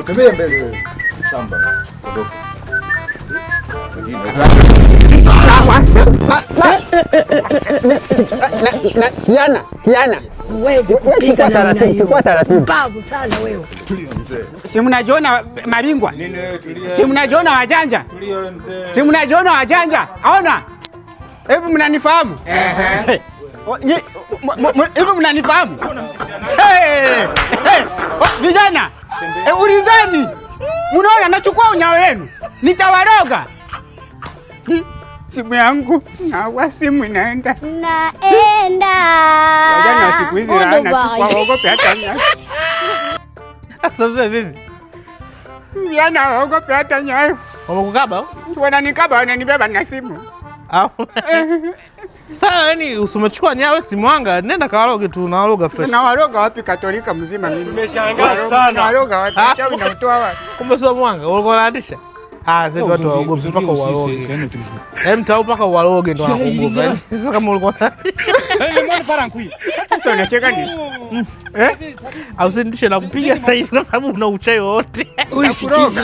Tembea mbele wewe. Shamba. Ondoka. Kiana, Kiana. Huwezi kupiga namna hiyo. Chukua taratibu. Mbavu sana wewe. Si mnajiona maringwa? Si mnajiona wajanja? Si mnajiona wajanja? Aona? Hebu mnanifahamu? Hivi mnanifahamu? Vijana, ulizeni. Munaona nachukua unyao wenu. Nitawaroga. Simu yangu nawa, simu inaenda. Naenda. Wajana siku hizi laana tu, waogope hata nyayo. Sasa mzee vipi? Vijana waogope hata nyayo. Wamekukaba? Wananikaba, wananibeba na simu. Sasa yani usimechukua nyawe simwanga, nenda kawaroge tu na waroga fresh. Na waroga wapi Katolika mzima mimi? Nimeshangaa sana. Na waroga wapi? Chawi na utoa wapi? Kumbe sio mwanga, ulikuwa unaandisha. Ah, sasa watu waogope mpaka uwaroge. Yaani mtau mpaka uwaroge ndo anakuogopa. Yaani sasa kama ulikuwa Sasa unacheka nini? Eh? Au sindishe na kupiga sasa hivi kwa sababu una uchai wote. Nakuroga.